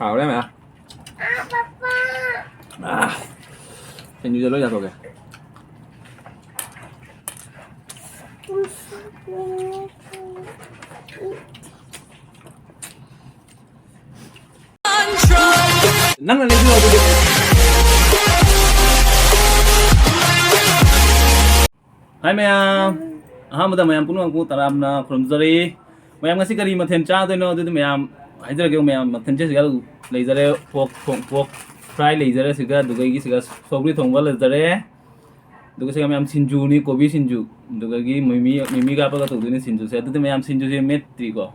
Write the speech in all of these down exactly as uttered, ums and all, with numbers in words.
ꯍꯥꯎꯔꯦ ꯃꯌꯥꯝ꯫ ꯑꯥ, ꯄꯄꯥ꯫ ꯑꯥ, ꯁꯤꯡꯖꯨꯗ ꯂꯣꯏ ꯆꯥꯊꯣꯛꯀꯦ꯫ ꯅꯪꯅ ꯂꯩꯕꯤꯌꯣ ꯑꯗꯨꯗꯤ꯫ ꯍꯥꯏ ꯃꯌꯥꯝ, ꯑꯍꯥꯟꯕꯗ ꯃꯌꯥꯝ ꯄꯨꯝꯅꯃꯛꯄꯨ ꯇꯔꯥꯝꯅ ꯈꯨꯔꯨꯝꯖꯔꯤ꯫ ꯃꯌꯥꯝ ꯉꯁꯤ ꯀꯔꯤ ꯃꯊꯦꯜ ꯆꯥꯗꯣꯏꯅꯣ? ꯑꯗꯨꯗꯤ ꯃꯌꯥꯝ ꯍꯥꯏꯖꯔꯒꯦ꯫ ꯃꯌꯥꯝ ꯃꯊꯦꯜꯁꯦ ꯁꯤꯗ ꯂꯩꯖꯔꯦ꯫ ꯄꯣꯛ ꯊꯣꯡ-, ꯄꯣꯛ ꯐ꯭ꯔꯥꯏ ꯂꯩꯖꯔꯦ ꯁꯤꯒ, ꯑꯗꯨꯗꯒꯤ ꯁꯤꯒ ꯁꯧꯒ꯭ꯔꯤ ꯊꯣꯡꯕ ꯂꯩꯖꯔꯦ꯫ ꯑꯗꯨꯒ ꯁꯤꯒ ꯃꯌꯥꯝ ꯁꯤꯡꯖꯨꯅꯤ, ꯀꯣꯕꯤ ꯁꯤꯡꯖꯨ, ꯑꯗꯨꯗꯒꯤ ꯃꯤꯃꯤ, ꯃꯤꯃꯤꯒ ꯍꯥꯞꯄꯒ ꯇꯧꯗꯣꯏꯅꯦ ꯁꯤꯡꯖꯨꯁꯦ꯫ ꯑꯗꯨꯗꯤ ꯃꯌꯥꯝ ꯁꯤꯡꯖꯨꯁꯦ ꯃꯦꯠꯇ꯭ꯔꯤꯀꯣ꯫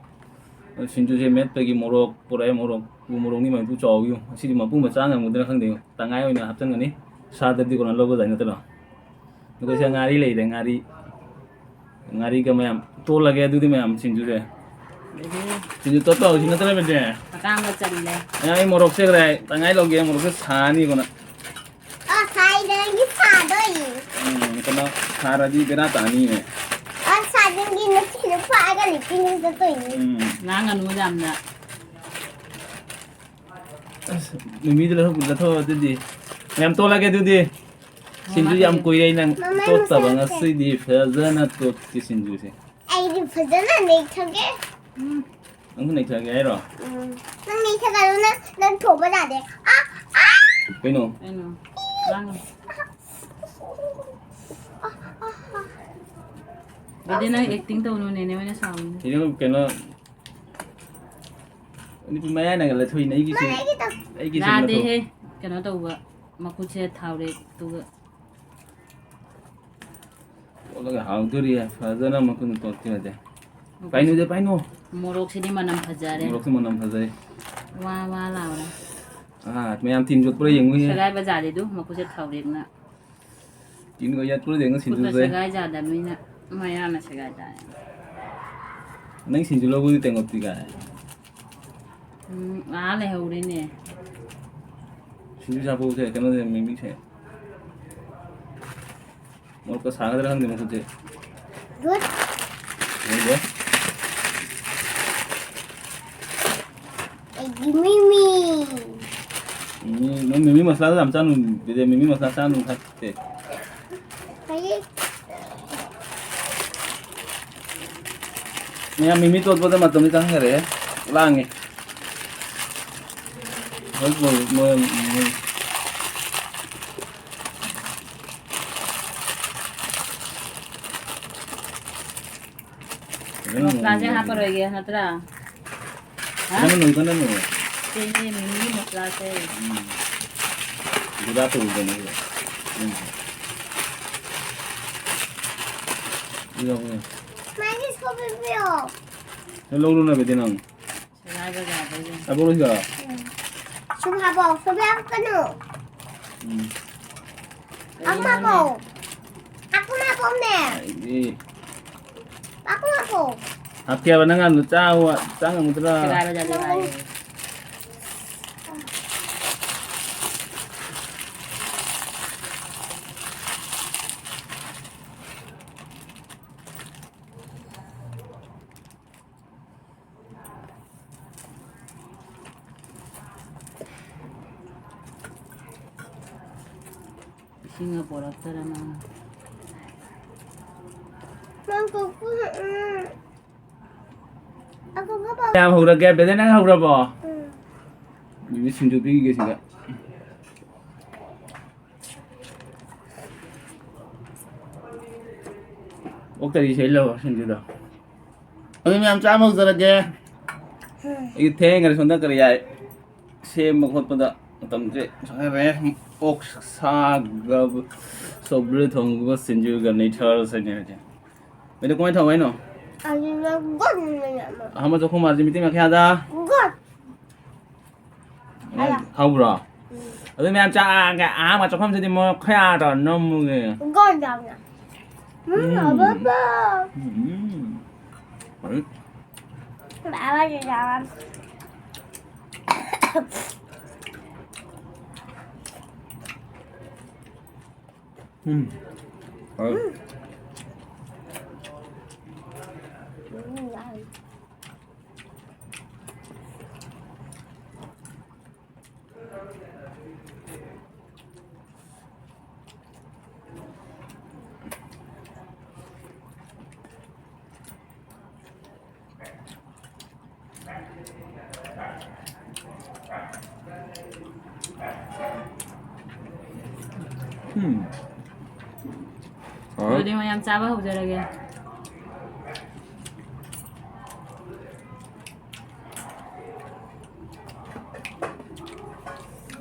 ꯑꯗꯨ ꯁꯤꯡꯖꯨꯁꯦ ꯃꯦꯠꯄꯒꯤ ꯃꯣꯔꯣꯛ ꯄꯨꯔꯛꯑꯦ, ꯃꯣꯔꯣꯛ, ꯎ ꯃꯣꯔꯣꯛꯅꯤ ꯃꯌꯥꯝꯗꯨ ꯆꯥꯎꯋꯤ꯫ ꯑꯁꯤꯗꯤ ꯃꯄꯨꯝ ꯑꯃ ꯆꯥ ꯉꯝꯒꯗ꯭ꯔꯥ ꯈꯪꯗꯦ꯫ ꯇꯪꯉꯥꯏ ꯑꯣꯏꯅ ꯍꯥꯞꯆꯟꯒꯅꯤ꯫ ꯁꯥꯗꯗꯤ ꯀꯣꯟꯅ ꯂꯧꯕꯗꯥꯏ ꯅꯠꯇ꯭ꯔꯣ? ꯑꯗꯨꯒ ꯁꯤꯗ ꯉꯥꯔꯤ ꯂꯩꯔꯦ, ꯉꯥꯔꯤ꯫ ꯉꯥꯔꯤꯒ ꯃꯌꯥꯝ ꯇꯣꯜꯂꯒꯦ ꯑꯗꯨꯗꯤ ꯃꯌꯥꯝ ꯁꯤꯡꯖꯨꯁꯦ꯫ ꯑꯗꯒꯤ ꯁꯤꯡꯖꯨ ꯇꯣꯠꯄ ꯍꯧꯔꯁꯤ ꯅꯠꯇ꯭ꯔ ꯕꯦꯇꯦ? ꯃꯇꯥꯡꯒ ꯆꯜꯂꯦ꯫ ꯑꯩ ꯃꯣꯔꯣꯛꯁꯦ ꯀꯗꯥꯏ ꯇꯪꯉꯥꯏ ꯂꯧꯒꯦ, ꯃꯣꯔꯣꯛꯁꯦ ꯁꯥꯅꯤꯀꯣ ꯅꯪ꯫ ꯑ, ꯁꯥꯏꯗꯒꯤ ꯁꯥꯗꯣꯏꯅꯤ꯫ ꯎꯝ, ꯀꯩꯅꯣ ꯁꯥꯔꯗꯤ ꯕꯦꯔꯥ ꯇꯥꯅꯤꯅꯦ꯫ ꯑ, ꯁꯥꯗꯣꯏꯒꯤ ꯅꯨꯡꯁꯤꯠꯅ ꯐꯥꯛꯑꯒ ꯂꯤꯄꯤꯅ ꯆꯠꯇꯣꯏꯅꯤ꯫ ꯎꯝ꯫ ꯉꯥꯡꯒꯅꯨ ꯌꯥꯝꯅ꯫ ꯑꯁ, ꯃꯤꯃꯤꯗꯨ ꯂꯧꯊꯣꯛ-, ꯂꯧꯊꯣꯛꯑꯣ ꯑꯗꯨꯗꯤ꯫ ꯃꯌꯥꯝ ꯇꯣꯠꯂꯒꯦ ꯑꯗꯨꯗꯤ꯫ ꯁꯤꯡꯖꯨ ꯌꯥꯝ ꯀꯨꯏꯔꯦ ꯅꯪ ꯃꯃꯥ ꯇꯣꯠꯇꯕ, ꯃꯁꯛꯁꯦ꯫ ꯉꯁꯤꯗꯤ ꯐꯖꯅ ꯇꯣꯠꯀꯦ ꯁꯤꯡꯖꯨꯁꯦ꯫ ꯑꯩꯗꯤ ꯐꯖꯅ ꯅꯩꯊꯒꯦ꯫ ꯎꯝ꯫ ꯅꯪꯁꯨ ꯅꯩꯊꯒꯦ ꯍꯥꯏꯔꯣ? ꯎꯝ꯫ ꯅꯪ ꯅꯩꯊꯒꯅꯨ, ꯅꯪ, ꯅꯪ ꯊꯣꯡꯕ ꯌꯥꯗꯦ꯫ ꯑꯥ, ꯑꯥ! ꯀꯩꯅꯣ? ꯀꯩꯅꯣ? ꯂꯥꯡꯒꯅꯨ꯫ ꯑꯗꯨꯗꯤ ꯅꯪ acting ꯇꯧꯅꯨ, ꯅꯦꯅꯦ ꯍꯣꯏꯅ ꯁꯥꯎꯅꯤ꯫ ꯁꯤꯗꯤ ꯀꯩꯅꯣ? ꯃꯅꯤꯄꯨꯔ ꯃꯌꯥꯏ ꯅꯥꯒꯥꯂꯦꯟ ꯊꯣꯛꯏꯅꯦ ꯑꯩꯒꯤꯁꯦ꯫ ꯃꯥ ꯑꯩꯒꯤ ꯊꯣꯛ-, ꯑꯩꯒꯤꯁꯦ ꯌꯥꯗꯦꯍꯦ꯫ ꯃꯊꯣꯛ꯫ ꯀꯩꯅꯣ ꯇꯧꯕ, ꯃꯈꯨꯠꯁꯦ ꯊꯥꯎꯔꯦꯛꯇꯨꯒ꯫ ꯇꯣꯠꯂꯒ ꯍꯥꯎꯗꯣꯔꯤ, ꯐꯖꯅ ꯃꯈꯨꯠꯅ ꯇꯣꯠꯈ꯭ꯔꯗꯤ꯫ ꯃꯈꯨꯠ-, ꯄꯥꯏꯅꯨꯗ, ꯄꯥꯏꯅꯨ꯫ ꯃꯣꯔꯣꯛꯁꯤꯗꯤ ꯃꯅꯝ ꯐꯖꯔꯦ꯫ ꯃꯣꯔꯣꯛꯁꯤ ꯃꯅꯝ ꯐꯖꯩ꯫ ꯋꯥ ꯋꯥ ꯂꯥꯎꯔꯦ꯫ ꯑꯥ, ꯃꯌꯥꯝ ꯇꯤꯟ ꯌꯣꯠꯄ꯭ꯔꯥ ꯌꯦꯡꯉꯨꯌꯦ꯫ ꯁꯦꯒꯥꯏꯕ ꯖꯥꯠꯅꯤꯗꯨ, ꯃꯈꯨꯠꯁꯦ ꯊꯥꯎꯔꯦꯛꯅ꯫ ꯇꯤꯟꯒ ꯌꯣꯠꯄ꯭ꯔꯥ ꯌꯦꯡꯉꯨ ꯈꯨꯠꯇ ꯁꯤꯡꯖꯨꯁꯦ꯫ ꯁꯦꯒꯥꯏ ꯖꯥꯗꯕꯅꯤꯅ ꯃꯌꯥꯅ ꯁꯦꯒꯥꯏ ꯇꯥꯔꯦ꯫ ꯅꯪ ꯁꯤꯡꯖꯨ ꯂꯧꯕꯗꯤ ꯇꯦꯡꯀꯣꯠꯇꯤ ꯀꯥꯏ? ꯎꯝ, ꯑꯥ ꯂꯩꯍꯧꯔꯦꯅꯦ꯫ ꯁꯤꯡꯖꯨ ꯆꯥꯐꯧꯁꯦ ꯀꯩꯅꯣꯁꯦ, ꯃꯤꯃꯤꯁꯦ꯫ ꯃꯣꯔꯣꯛꯀ ꯁꯥꯒꯗ꯭ꯔꯥ ꯈꯪꯗꯦ ꯃꯈꯨꯠꯁꯦ꯫ Good꯫ ꯌꯦꯡꯉꯨꯀꯣ꯫ ꯑꯩꯒꯤ ꯃꯤꯃꯤ꯫ ꯃꯤꯃꯤ ꯃꯁꯂꯥꯗꯣ ꯌꯥꯝ ꯆꯥꯅꯨ, ꯕꯤꯗꯦ, ꯃꯤꯃꯤ ꯃꯁꯂꯥ ꯆꯥꯅꯨ ꯍꯥꯏ꯫ ꯃꯌꯥꯝ ꯃꯤꯃꯤ ꯇꯣꯠꯄꯗ ꯃꯇꯝꯗꯤ ꯆꯪꯈꯔꯦ꯫ ꯂꯥꯡꯉꯦ꯫ ꯍꯣꯏ, ꯃꯣꯏ, ꯃꯣꯏ, ꯃꯣꯏ꯫ ꯐꯖꯅ ꯃꯁꯂꯥꯁꯦ ꯅꯣꯏ-, ꯍꯥꯞꯄꯔꯣꯏꯒꯦ ꯅꯠꯇ꯭ꯔꯥ? ꯍꯥ? ꯐꯖꯅ ꯅꯣꯏ, ꯀꯟꯅ ꯅꯣꯏ꯫ ꯁꯤꯅꯤ ꯃꯤꯃꯤ ꯃꯁꯂꯥꯁꯦ꯫ ꯎꯝ꯫ ꯒꯨꯗꯥ ꯇꯧꯗꯅ꯫ ꯎꯝ꯫ ꯌꯥꯎꯋꯦ꯫ ꯃꯥꯒꯤ ꯁꯣꯄꯤꯄꯤꯌꯣ꯫ ꯅꯪ ꯂꯧꯔꯨꯅꯕꯗꯤ ꯅꯪ꯫ ꯁꯦꯒꯥꯏꯕ ꯌꯥꯕꯒꯤ꯫ ꯍꯥꯞꯄꯛꯑꯣ ꯁꯤꯗ꯫ ꯎꯝ꯫ ꯁꯨꯝ ꯍꯥꯞꯄꯛꯑꯣ꯫ ꯁꯨꯝ ꯍꯥꯞꯀꯅꯨ꯫ ꯎꯝ꯫ ꯀꯩꯅꯣꯅꯦ? ꯑꯃ ꯍꯥꯞꯄꯛꯑꯣ꯫ ꯍꯥꯞꯄꯛꯑꯣꯅꯦ꯫ ꯑꯩꯗꯤ꯫ ꯍꯥꯞꯄꯛꯑꯣ, ꯍꯥꯞꯄꯛꯑꯣ꯫ ꯍꯥꯞꯀꯦ ꯍꯥꯏꯕ ꯅꯪ ꯑꯗꯨ ꯆꯥ-, ꯆꯥ ꯉꯝꯒꯗ꯭ꯔꯥ? ꯁꯦꯒꯥꯏꯕ ꯌꯥꯗꯦ ꯍꯥꯏꯌꯦ꯫ ꯏꯁꯤꯡꯒ ꯄꯣꯔꯛꯇꯔ ꯃꯥꯅ꯫ ꯅꯪ ꯀꯣꯛꯄ, ꯎꯝ꯫ ꯑꯀꯣꯛꯄ ꯄꯥꯎ-, ꯀꯌꯥꯝ ꯍꯧꯔꯒꯦ? ꯕꯦꯗꯦ, ꯅꯪ ꯍꯧꯔꯕꯣ? ꯎꯝ꯫ ꯑꯗꯨꯗꯤ ꯁꯤꯡꯖꯨ ꯄꯤꯈꯤꯒꯦ ꯁꯤꯗ꯫ ꯑꯣꯛꯇꯔꯤ ꯁꯦ ꯂꯧ ꯁꯤꯡꯖꯨꯗꯣ꯫ ꯑꯗꯨ ꯃꯌꯥꯝ ꯆꯥꯕ ꯍꯧꯖꯔꯒꯦ꯫ ꯑꯩ ꯊꯦꯡꯈ꯭ꯔꯦ ꯁꯣꯝꯗ ꯀꯔꯤ ꯍꯥꯏ꯫ ꯁꯦꯝꯕ ꯈꯣꯠꯄꯗ ꯃꯇꯝꯁꯦ ꯆꯪꯈ꯭ꯔꯦ꯫ ꯑꯣꯛ ꯁꯥꯒ ꯁꯧꯒ꯭ꯔꯤ ꯊꯣꯡꯕꯒ ꯁꯤꯡꯖꯨꯒ ꯅꯩꯊꯔꯁꯤꯅꯦ ꯍꯧꯖꯤꯛ꯫ ꯃꯩꯗ ꯀꯃꯥꯏꯅ ꯊꯧ ꯍꯥꯏꯅꯣ? ꯑꯗꯨꯅ ꯒꯣꯠ ꯅꯩꯅ ꯑꯃ꯫ ꯑꯍꯥꯟꯕ ꯆꯥꯛꯈꯨꯝ ꯃꯥꯁꯤ ꯃꯤꯇꯩ ꯃꯈꯥꯗ꯫ ꯒꯣꯠ꯫ ꯑꯦ, ꯍꯥꯏꯔꯣ꯫ ꯍꯧꯕ꯭ꯔꯣ? ꯎꯝ꯫ ꯑꯗꯨ ꯃꯌꯥꯝ ꯆꯥꯒꯦ꯫ ꯑꯍꯥꯟꯕ ꯆꯥꯛꯈꯨꯝꯁꯤꯗꯤ ꯃꯣꯔꯣꯛ ꯈꯌꯥ ꯇꯧꯔ ꯅꯝꯃꯨꯒꯦ꯫ ꯒꯣꯠ ꯌꯥꯝꯅ꯫ ꯎꯝ, ꯎꯝ꯫ ꯕꯥꯕꯥ꯫ ꯎꯝ꯫ ꯎꯝ꯫ ꯕꯥꯕꯥ ꯆꯥꯔꯝ꯫ ꯎꯝ꯫ ꯍꯣꯏ꯫ ꯎꯝ꯫ ꯎꯝ꯫ ꯍꯥꯎꯋꯦ꯫ ꯑꯗꯨꯗꯤ ꯃꯌꯥꯝ ꯆꯥꯕ ꯍꯧꯖꯔꯒꯦ꯫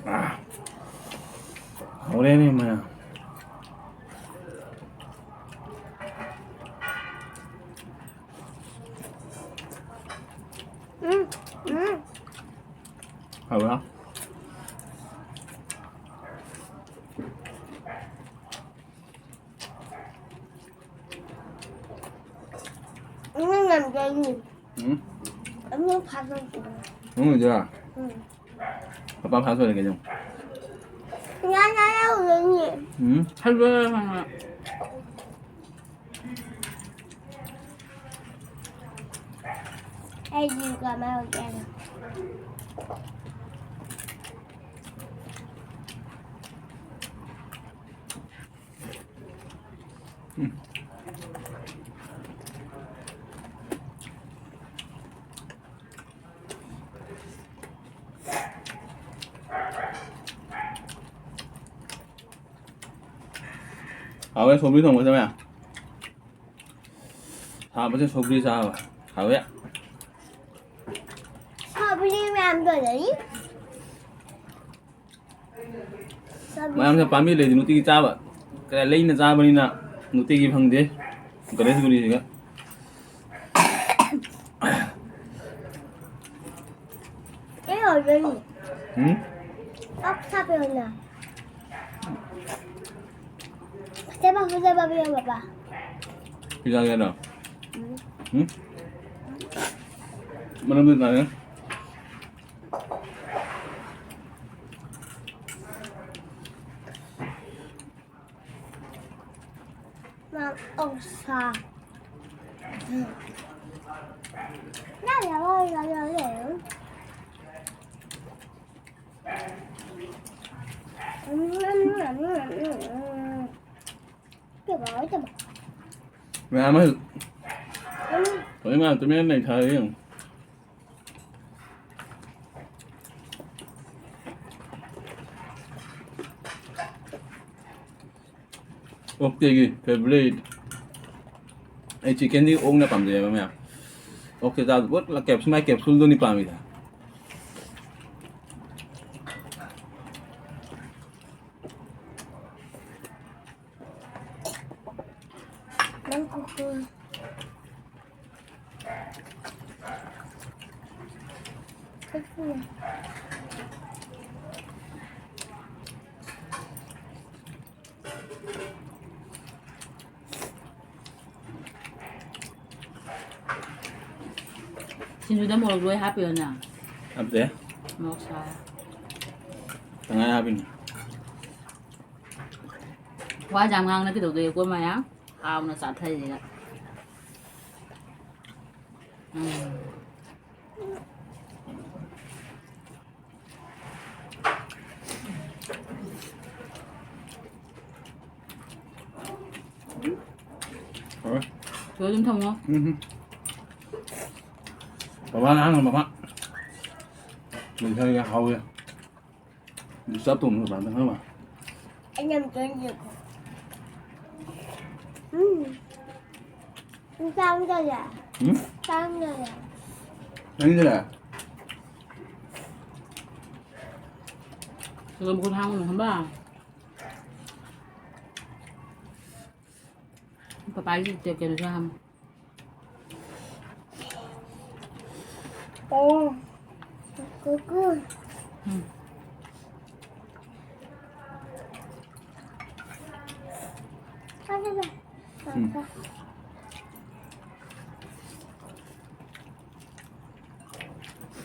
ꯑꯥ꯫ ꯍꯧꯔꯦꯅꯦ ꯃꯌꯥꯝ꯫ ꯎꯝ, ꯎꯝ꯫ ꯍꯥꯎꯕ꯭ꯔꯥ? ꯎꯝ, ꯌꯥꯝ ꯆꯥꯅꯤꯡꯉꯤ꯫ ꯎꯝ? ꯑꯃꯨꯛ ꯐꯥꯗꯣꯛꯈꯤꯕ꯫ ꯎꯝ, ꯏꯟꯗꯤꯔꯥ? ꯎꯝ꯫ ꯄꯄꯥ ꯐꯥꯁ ꯑꯣꯏꯔꯦ ꯀꯩꯅꯣ꯫ ꯉꯥ ꯆꯥ ꯌꯥꯎꯗꯣꯏꯅꯦ꯫ ꯎꯝ? Hello, hello. ꯑꯩꯗꯤ ꯀꯃꯥꯏ ꯑꯣꯏꯒꯦ? ꯎꯝ꯫ ꯍꯥꯎꯋꯦ, ꯁꯧꯒ꯭ꯔꯤ ꯊꯣꯡꯕꯁꯦ ꯃꯌꯥꯝ꯫ ꯁꯥꯕꯁꯦ ꯁꯧꯒ꯭ꯔꯤ ꯆꯥꯕ ꯍꯥꯎꯋꯦ꯫ ꯁꯧꯒ꯭ꯔꯤ ꯃꯌꯥꯝ ꯇꯧꯔꯗꯤ꯫ ꯃꯌꯥꯝꯁꯦ ꯄꯥꯝꯕꯤ ꯂꯩꯗꯤ ꯅꯨꯡꯇꯤꯒꯤ ꯆꯥꯕ, ꯀꯌꯥ ꯂꯩꯅ ꯆꯥꯕꯅꯤꯅ ꯅꯨꯡꯇꯤꯒꯤ ꯐꯪꯗꯦ ꯒꯅꯦꯁꯒꯨꯔꯤꯁꯤꯒ꯫ ꯑꯩ ꯑꯣꯏꯗꯣꯏꯅꯤ꯫ ꯎꯝ? ꯑꯣꯛ ꯁꯥ ꯄꯤꯔꯛꯑꯣꯅ꯫ ꯁꯦ ꯄꯥꯄꯨ, ꯁꯦ ꯄꯥꯄꯨ, ꯄꯥꯄꯥ꯫ ꯄꯤꯖꯒꯦꯔꯣ? ꯎꯝ꯫ ꯎꯝ? ꯃꯅꯝꯗꯤ ꯅꯥꯏꯌꯦ꯫ ꯃꯥ ꯑꯣꯛꯁꯥ꯫ ꯎꯝ꯫ ꯌꯥ, ꯌꯥ, ꯌꯥ, ꯌꯥ, ꯌꯥ꯫ ꯎꯝ, ꯎꯝ, ꯎꯝ, ꯎꯝ, ꯎꯝ꯫ ꯃꯌꯥꯝ ꯑꯃ ꯇꯨꯃꯤꯟ ꯃꯌꯥꯝ ꯇꯨꯃꯤꯟꯅ ꯂꯩꯈꯥꯏꯔꯦ ꯌꯦꯡꯉꯨ꯫ ꯑꯣꯛꯇꯦꯒꯤ ꯐꯦꯕꯣꯔꯥꯏꯠ꯫ ꯑꯩ ꯆꯤꯛꯀꯟꯗꯤ ꯑꯣꯛꯅ ꯄꯥꯝꯖꯩꯕ ꯃꯌꯥꯝ꯫ ꯑꯣꯛꯁꯦ ꯆꯥꯕꯗ ꯄꯣꯠ ꯀꯦꯞꯁꯨꯜ, ꯃꯥꯏ ꯀꯦꯞꯁꯨꯜꯗꯨꯅꯤ ꯄꯥꯝꯃꯤꯗ꯫ ꯅꯪ ꯀꯨꯀꯨ꯫ ꯀꯨꯀꯨ꯫ ꯁꯤꯡꯖꯨꯗ ꯃꯣꯔꯣꯛ ꯂꯣꯏ ꯍꯥꯞꯄꯤꯔꯣ ꯅꯪ? ꯍꯥꯞꯇꯦ꯫ ꯃꯣꯔꯣꯛ ꯁꯥꯏ꯫ ꯇꯉꯥꯏ ꯍꯥꯞꯄꯤꯅꯤ꯫ ꯋꯥ ꯌꯥꯝ ꯉꯥꯡꯅ ꯀꯩꯗꯧꯗꯣꯏ? ꯀꯣ ꯃꯌꯥꯝ ꯍꯥꯎꯅ ꯆꯥꯊꯔꯤꯁꯤꯒ꯫ ꯎꯝ꯫ ꯍꯣꯏ꯫ ꯁꯤꯗ ꯑꯗꯨꯝ ꯊꯝꯃꯣ꯫ ꯎꯝ꯫ ꯕꯕꯥꯅ ꯍꯥꯟꯅ ꯃꯃꯥ꯫ ꯂꯩꯊꯔꯒ ꯍꯥꯎꯋꯦ꯫ ꯆꯥꯛ ꯊꯣꯡꯕ ꯃꯄꯥꯟꯗ ꯈꯪꯉꯕ? ꯑꯩꯅ ꯑꯃꯨꯛꯇ ꯑꯣꯏꯅ ꯌꯦꯡꯉꯣ꯫ ꯎꯝ꯫ ꯎꯝ, ꯆꯥꯕ ꯌꯥꯏꯌꯦ꯫ ꯎꯝ? ꯆꯥꯕ ꯌꯥꯏꯌꯦ꯫ ꯆꯥꯅꯤꯡꯗꯔꯦ? ꯁꯤꯗ ꯃꯈꯨꯠ ꯍꯥꯝꯒꯅꯨ ꯈꯪꯕ꯭ꯔꯥ? ꯄꯄꯥꯒꯤ ꯀꯩꯅꯣꯁꯨ ꯍꯥꯝꯃꯨ꯫ ꯑꯣ꯫ ꯀꯨꯀꯨ꯫ ꯎꯝ꯫ ꯐꯖꯅ꯫ ꯎꯝ꯫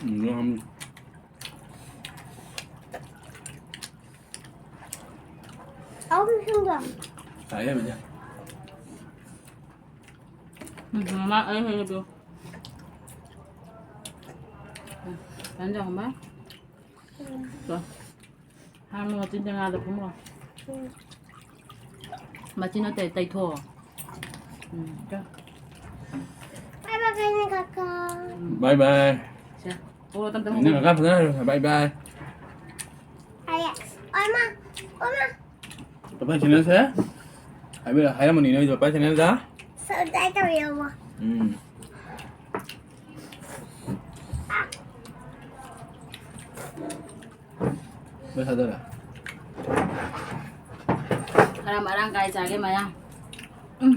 ꯎꯝ, ꯌꯥꯝ ꯑꯍꯨꯝ ꯁꯨꯕ꯫ ꯇꯥꯏꯌꯦ, ꯃꯤꯅ꯫ ꯎꯝ, ꯃꯃꯥ, ꯑꯩ ꯍꯦꯛ ꯍꯦꯛ ꯄꯤꯌꯨ꯫ ꯎꯝ, ꯀꯩꯅꯣ ꯇꯧꯔꯝꯕ? ꯎꯝ꯫ ꯆꯣ꯫ ꯍꯥꯟꯅ ꯃꯆꯤꯟ ꯆꯉꯥꯗ ꯐꯝꯃꯣ꯫ ꯎꯝ꯫ ꯃꯆꯤꯟ ꯅꯠꯇꯦ, ꯇꯩꯊꯣꯛꯑꯣ꯫ ꯎꯝ, ꯆꯣ꯫ ꯕꯥꯏ ꯕꯥꯏ, ꯀꯩꯅꯣ ꯀꯥꯀꯥ꯫ ꯎꯝ꯫ ꯕꯥꯏ ꯕꯥꯏ꯫ ꯁꯦ꯫ ꯑꯣ, ꯇꯞ ꯇꯞ ꯅꯪ ꯍꯧꯒꯠꯂꯣ꯫ ꯀꯀꯥ ꯐꯖꯅ ꯍꯥꯏꯔꯣ꯫ ꯕꯥꯏ ꯕꯥꯏ꯫ ꯍꯥꯏꯔꯦ꯫ ꯑꯣꯏꯃꯥ, ꯑꯣꯏꯃꯥ꯫ ꯀꯃꯥꯏ ꯁꯤꯟꯅꯁꯦ? ꯍꯥꯏꯕꯤꯔ-, ꯍꯥꯏꯔꯝꯃꯅꯤ ꯅꯣꯏ ꯄꯥꯄꯥ ꯆꯦꯅꯦꯜꯗ? Subscribe ꯇꯧꯕꯤꯔꯝꯃꯣ꯫ ꯎꯝ꯫ ꯂꯣꯏ ꯊꯥꯗꯔꯦ꯫ ꯈꯔ ꯃꯔꯥꯡ ꯀꯥꯏ ꯆꯥꯒꯦ ꯃꯌꯥꯝ꯫ ꯎꯝ꯫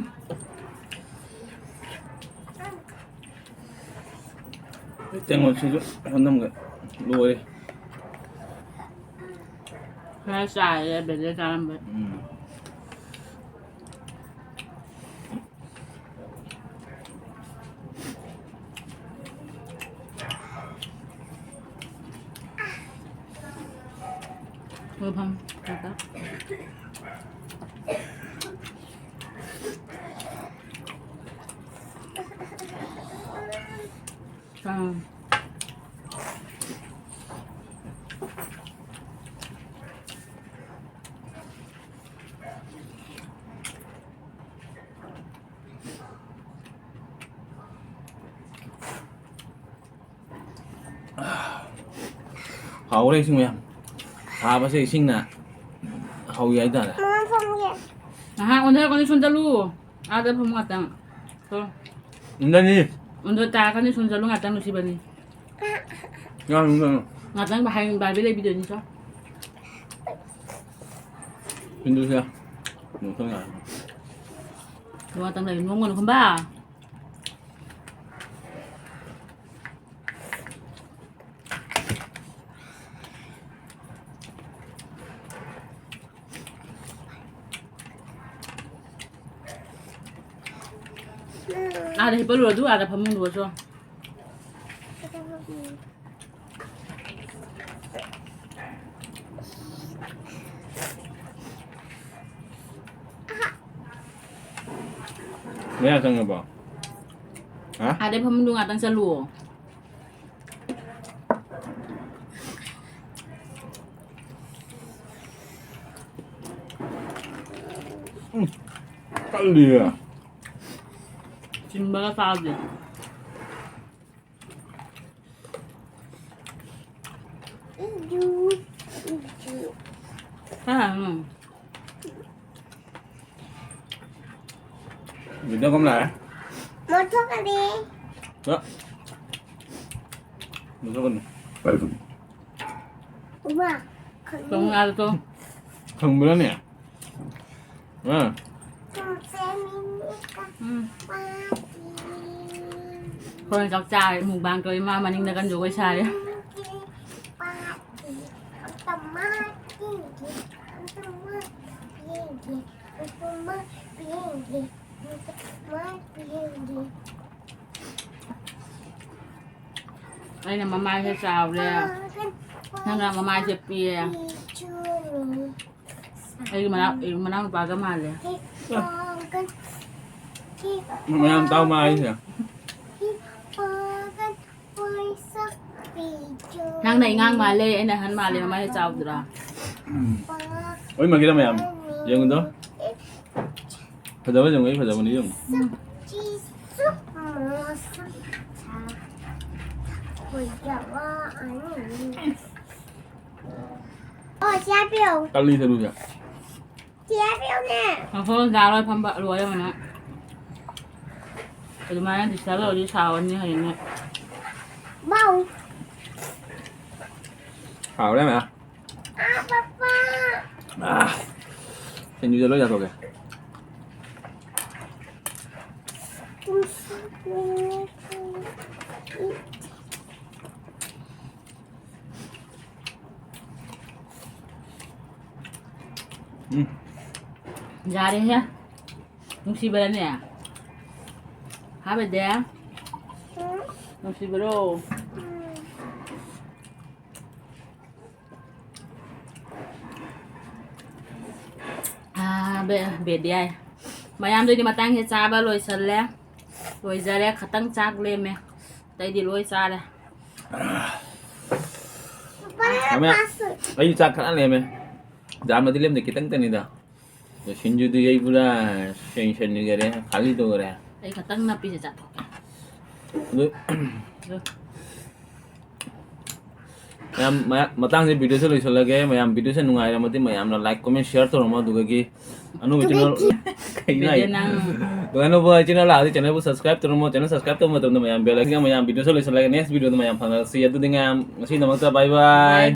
ꯇꯦꯡꯉꯣꯠꯁꯤꯁꯨ ꯁꯣꯝꯗꯝꯒ ꯂꯣꯏꯔꯦ꯫ ꯈꯔ ꯆꯥꯔꯦ ꯕꯦꯂꯦ ꯆꯥꯔꯝꯕ꯫ ꯎꯝ꯫ ꯃꯐꯝ ꯀꯥꯀꯥ꯫ ꯑꯥ꯫ ꯍꯥꯎꯔꯦ ꯏꯁꯤꯡ ꯃꯌꯥꯝ꯫ ꯁꯥꯕꯁꯦ ꯏꯁꯤꯡꯅ ꯍꯧꯏ ꯍꯥꯏꯇꯥꯔꯦ꯫ ꯃꯃꯥ ꯐꯝꯒꯦ꯫ ꯉꯥꯏꯍꯥꯛ ꯑꯣꯟꯊꯔꯛꯀꯅꯤ, ꯁꯣꯝ ꯆꯠꯂꯨ꯫ ꯑꯥꯗ ꯐꯝꯃꯨ ꯉꯥꯛꯇꯪ꯫ ꯊꯣꯛꯂꯛꯑꯣ꯫ ꯏꯟꯗꯅꯤ꯫ ꯑꯣꯟꯊꯣꯛ ꯇꯥꯔꯛꯀꯅꯤ, ꯁꯣꯝ ꯆꯠꯂꯨ, ꯉꯥꯛꯇꯪ ꯅꯨꯡꯁꯤꯕꯅꯤ꯫ ꯉꯥꯡ, ꯉꯥꯡ꯫ ꯉꯥꯛꯇꯪ ꯕꯥꯏ-, ꯕꯥꯔꯕꯤ ꯂꯩꯕꯤꯗꯣꯏꯅꯤ, ꯆꯣ꯫ ꯏꯟꯗꯨꯁꯦ꯫ ꯅꯣꯡꯊꯪ ꯌꯥꯔꯦ꯫ ꯉꯥꯛꯇꯪ ꯂꯩ, ꯅꯣꯡꯃ ꯅꯣꯡꯈꯝꯕ꯫ ꯑꯥꯗ ꯍꯤꯞꯄꯜꯂꯨꯔꯣ, ꯑꯗꯨ ꯑꯥꯗ ꯐꯃꯨꯡꯗꯨꯒ ꯆꯣ꯫ ꯃꯌꯥ ꯆꯪꯉꯕꯣ? ꯍꯥ? ꯑꯥꯗꯩ ꯐꯃꯨꯡꯗꯣ ꯉꯥꯛꯇꯪ ꯆꯠꯂꯨꯑꯣ꯫ ꯎꯝ, ꯀꯜꯂꯤꯌꯦ꯫ ꯆꯤꯟꯕꯒ ꯆꯥꯗꯦ꯫ ꯀꯅꯥꯅꯣ? ꯃꯣꯠꯊꯣꯛꯀꯅꯤ꯫ ꯃꯣꯠꯊꯣꯛꯀꯅꯤ꯫ ꯏꯃꯥ, ꯈꯪꯉꯤ꯫ ꯇꯣꯡ ꯉꯥꯗꯣ ꯇꯣ꯫ ꯈꯪꯕ꯭ꯔꯥꯅꯦ? ꯑꯥ꯫ ꯎꯝ꯫ ꯑꯩꯈꯣꯏꯅ ꯆꯥꯛ ꯆꯥꯔꯦ, mukbang ꯇꯧꯔꯤ, ꯃꯥ ꯃꯅꯤꯡꯗ ꯀꯟꯅ ꯖꯒꯣꯏ ꯁꯥꯔꯤ꯫ ꯑꯩꯅ ꯃꯃꯥꯏꯁꯦ ꯆꯥꯎꯔꯦ, ꯅꯪꯅ ꯃꯃꯥꯏꯁꯦ ꯄꯤꯛꯑꯦ꯫ ꯑꯩꯒꯤ ꯃꯅꯥꯎ-, ꯑꯩꯒꯤ ꯃꯅꯥꯎꯅꯨꯄꯥꯒ ꯃꯥꯜꯂꯦ꯫ ꯃꯌꯥꯝ ꯇꯥꯎ ꯃꯥ ꯑꯩꯁꯦ꯫ ꯅꯪꯅ ꯏꯉꯥꯡ ꯃꯥꯜꯂꯦ, ꯑꯩꯅ ꯑꯍꯟ ꯃꯥꯜꯂꯦ, ꯃꯃꯥꯏ ꯆꯥꯎꯗ꯭ꯔꯥ? ꯂꯣꯏꯃꯛꯀꯤꯗ ꯃꯌꯥꯝ ꯌꯦꯡꯉꯨꯗꯣ꯫ ꯐꯖꯕ ꯌꯦꯡꯉꯨ, ꯑꯩ ꯐꯖꯕꯅꯤ ꯌꯦꯡꯉꯨ꯫ ꯎꯝ꯫ ꯑꯣ, ꯁꯤ ꯍꯥꯞꯄꯤꯌꯣ꯫ ꯀꯜꯂꯤ ꯁꯔꯨꯁꯦ꯫ ꯁꯤ ꯍꯥꯞꯄꯤꯌꯣꯅꯦ꯫ ꯉꯥꯏꯈꯣ, ꯗꯥ ꯂꯣꯏ ꯐꯝꯕ ꯂꯣꯏꯔꯦ ꯃꯅꯥ꯫ ꯑꯗꯨꯃꯥꯏꯅ ꯗꯤꯁꯇꯔꯕ ꯇꯧꯔꯗꯤ ꯁꯥꯎꯔꯅꯤ ꯍꯌꯦꯡꯅꯦ꯫ ꯃꯥꯎ꯫ ꯍꯥꯎꯔꯦ ꯃꯌꯥꯝ꯫ ꯑꯥ, ꯄꯄꯥ꯫ ꯑꯥ, ꯁꯤꯡꯖꯨꯗ ꯂꯣꯏ ꯆꯥꯊꯣꯛꯀꯦ꯫ ꯎꯝ꯫ ꯌꯥꯔꯦꯍꯦ꯫ ꯅꯨꯡꯁꯤꯕꯔꯅꯦ? ꯍꯥ, ꯕꯦꯗꯦ? ꯎꯝ꯫ ꯅꯨꯡꯁꯤꯕꯔꯣ? ꯎꯝ꯫ ꯑꯥ, ꯕꯦ-, ꯕꯦꯗꯤ ꯍꯥꯏ꯫ ꯃꯌꯥꯝꯗꯨꯗꯤ ꯃꯇꯥꯡꯁꯦ ꯆꯥꯕ ꯂꯣꯏꯁꯜꯂꯦ꯫ ꯂꯣꯏꯖꯔꯦ꯫ ꯈꯇꯪ ꯆꯥꯛ ꯂꯦꯝꯃꯦ꯫ ꯑꯇꯩꯗꯤ ꯂꯣꯏ ꯆꯥꯔꯦ꯫ ꯄꯄꯥ, ꯃꯃꯥ, ꯐꯥꯁ ꯐꯨꯗ꯫ ꯑꯩꯁꯨ ꯆꯥꯛ ꯈꯔ ꯂꯦꯝꯃꯦ꯫ ꯌꯥꯝꯅꯗꯤ ꯂꯦꯝꯗꯦ, ꯈꯤꯇꯪꯇꯅꯤꯗ꯫ ꯑꯗꯣ ꯁꯤꯡꯖꯨꯗꯨ ꯌꯩꯕ꯭ꯔꯥ, ꯁꯦꯡ ꯁꯦꯡ ꯌꯩꯔꯦ, ꯈꯥꯂꯤ ꯇꯧꯈꯔꯦ꯫ ꯑꯩ ꯈꯇꯪ ꯅꯞꯄꯤꯁꯦ ꯆꯥꯊꯣꯛꯀꯦ꯫ ꯑꯗꯨ ꯑꯗꯨ꯫ ꯃꯌꯥꯝ ꯃꯌꯥꯝ- ꯃꯇꯥꯡꯁꯦ ꯚꯤꯗꯤꯑꯣꯁꯦ ꯂꯣꯏꯁꯤꯜꯂꯒꯦ꯫ ꯃꯌꯥꯝ ꯚꯤꯗꯤꯑꯣꯁꯦ ꯅꯨꯡꯉꯥꯏꯔꯝꯃꯗꯤ ꯃꯌꯥꯝꯅ like, comment, share ꯇꯧꯔꯝꯃꯣ꯫ ꯑꯗꯨꯗꯒꯤ ꯑꯅꯧꯕ ꯆꯦꯅꯦꯜ ꯀꯩꯅꯣ ꯍꯥꯏ? ꯅꯪ ꯑꯗꯨꯒ ꯑꯅꯧꯕ ꯆꯦꯅꯦꯜ ꯂꯥꯛꯑꯗꯤ ꯆꯦꯅꯦꯜꯕꯨ subscribe ꯇꯧꯔꯝꯃꯣ꯫ ꯆꯦꯅꯦꯜ subscribe ꯇꯧꯕ ꯃꯇꯝꯗ ꯃꯌꯥꯝ bell icon ꯃꯌꯥꯝ ꯚꯤꯗꯤꯑꯣꯁꯦ ꯂꯣꯏꯁꯤꯜꯂꯒꯦ꯫ Next ꯚꯤꯗꯤꯑꯣꯗ ꯃꯌꯥꯝ ꯐꯪꯅꯔꯁꯤ꯫ ꯑꯗꯨꯗꯤ ꯃꯌꯥꯝ ꯉꯁꯤꯒꯤꯗꯃꯛꯇ bye bye꯫